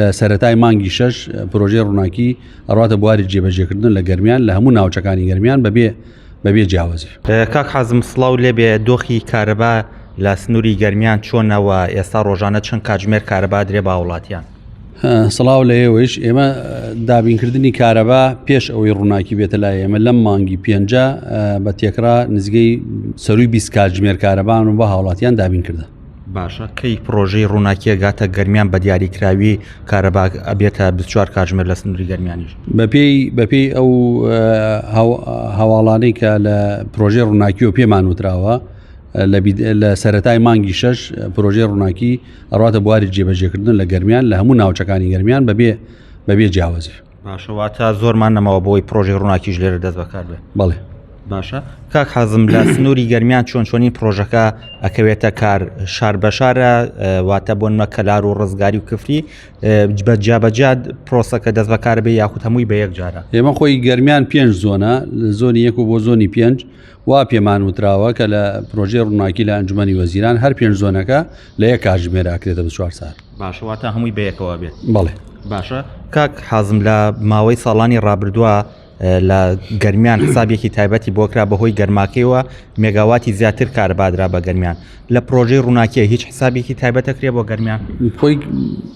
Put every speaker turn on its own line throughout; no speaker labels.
لە سەرەتای مانگی شەش پرۆژەی ڕووناکی ئەڕاتە بواری جێبەجێکردن لە گەرمیان لە هەموو ناوچەکانی گەرمیان بەبێ بەبێ جیاوازی.
کاک حازم سڵاو لێبێ دۆخی کارەبا لە سنووری گەرمیان چۆنەوە ئێستا ڕۆژانە چەند کاتژمێر کارەبا درێ بە هاوڵاتیان؟
سڵاو لە ئێوەیش ئێمە دابینکردنی کارەبا پێش ئەوەی ڕووناکی بێتە لای ئێمە لەم مانگی پێنجە بە تێکرا نزگەی سەروی 20 کاتژمێر کارەبان و بە هاوڵاتیان دابین کردە.
باشە کەی پڕۆژەی ڕووناکی ئەگاتە گەرمیان بە دیاریکراوی کارەبا ئەبێتە 24 کاتژمێر لە سنووری گەرمیانیش؟
بەپێی بەپێی ئەو هەواڵانەی کە لە پرۆژەی ڕووناکیەوە پێمان وتراوە لە سەتای مانگی شەش پرۆژەی ڕووناکی ئەڕاتە بواری جێبەجێکردن لە گەرمیان لە هەموو ناوچەکانی گەرمیان بەبێ بەبێ جیاوازی.
باشە واتە زۆرمان نەماوە بۆی پرۆژەی ڕووناکیش لێرە دەست بەکار بێ
بەڵێ
باشە کاک حازم لە سنووری گەرمیان چۆن چۆنی پرۆژەکە ئەکەوێتە کار شار بە شارە واتە بۆنمە کەلار و ڕزگاری و کفری بە جیابەجیا پرۆسەکە دەست بەکار بێ یاخود هەمووی بە یەک جارە
ئێمە خۆی گەرمیان پێنج زۆنە زۆنی یەک و بۆ زۆنی پێنج وا پێمان وتراوە کە لە پرۆژەی ڕووناکی لە ئەنجومەنی وەزیران هەر پێنج زۆنەکە لە یەک کاتژمێر ئەکرێتە بە چوار سات.
باشە واتە هەمووی بەیەکەوە بێت؟
بەڵێ.
باشە کاک حازم لە ماوەی ساڵانی ڕابردووە لە گەرمیان حسابێکی تایبەتی بۆ کرا بەهۆی گەرماکەیەوە مێگاواتی زیاتر کارەبادرا بە گەرمیان لە پرۆژەی ڕووناکیە هیچ حسابێکی تایبەتەکرێ بۆ گەرمیان؟
خۆی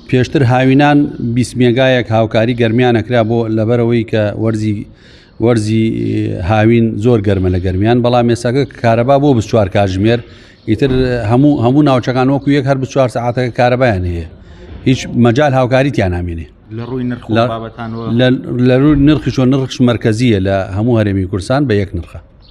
پێشتر هاوینان 20 مێگایەک هاوکاری گەرمیانەکرا بۆ لەبەرەوەی کە وەرزی وەرزی هاوین زۆر گەرمە لە گەرمیان بەڵام ئێستاکە کارەبا بۆ 24 کاتژمێر ئیتر هەموو هەموو ناوچەکان وەکو یەک هەر 24 سعاتەکە کارەبایان هەیە هیچ مەجال هاوکاریتیان نامێنێ
لە ڕووی نرخ
لە ڕووی نرخی چۆن نرخش مرکزیە لە هەموو هەرێمی کوردستان بە یەک نرخە.